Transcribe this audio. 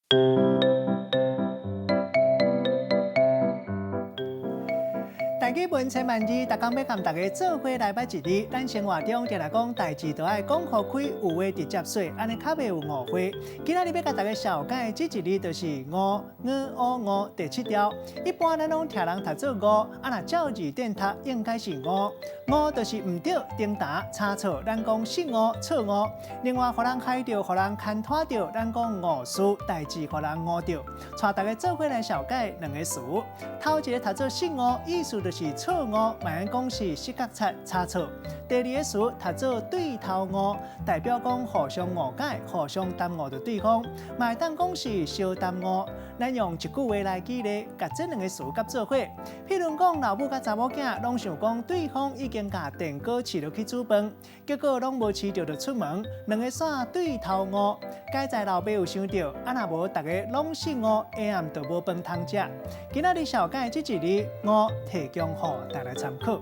台語文千萬字，逐工欲佮大家做伙來捌一字。咱生活中定定講代誌都愛講予開，有話直接說，按呢較袂有誤會。今仔日欲共大家紹介這一字，就是誤，ㄩ O 誤第七調。一般咱攏聽人讀做吳，啊若照字典讀應該是誤。誤就是毋對、顛倒、差錯，咱講失誤、錯誤。另外，予人害著、予人牽拖著，咱講誤事，代誌予人誤著。帶大家做伙來紹介兩個詞。頭一个讀做失誤，意思就是錯誤，嘛會講是失覺察、差錯。第二个詞讀做對頭誤，代表講互相誤解、互相耽誤著對方，嘛會當講是相耽誤。咱用一句話來舉例，共這兩个詞佮做伙。譬如講，老母佮查某囝攏想講對方已經共電鍋飼落去煮飯，結果攏無飼著就出門，兩个煞對頭誤。佳哉老爸有想著，啊若無逐个攏失誤，下暗就無飯通食。今仔日紹介這一字誤，提供予大家參考。